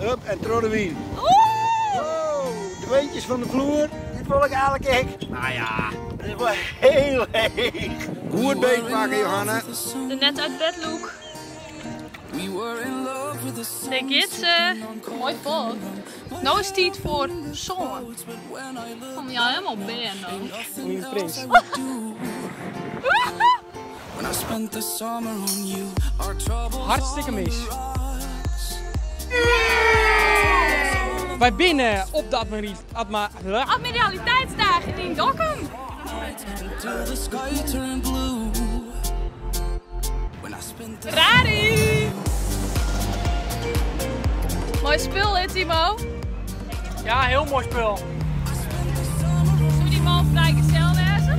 Hup, en troch de wyn. Wow, de beentjes fan de vloer. Dit wol ik eigentlik ek. Nou ja, dit is wol hiel heech. Goed beetpakke, Johanna. De net uit bed look. Dêr giet se. Moai folk. No is it tiid foar sân. Kom ja helemaal bern no. Myn prins. Hartstikke mis. Wy binne op de Admiraliteitsdagen yn Dokkum. Ferrari! Moai spul, hè Timo? Ja, hiel moai spul. Soe dy man frijgezel wêze?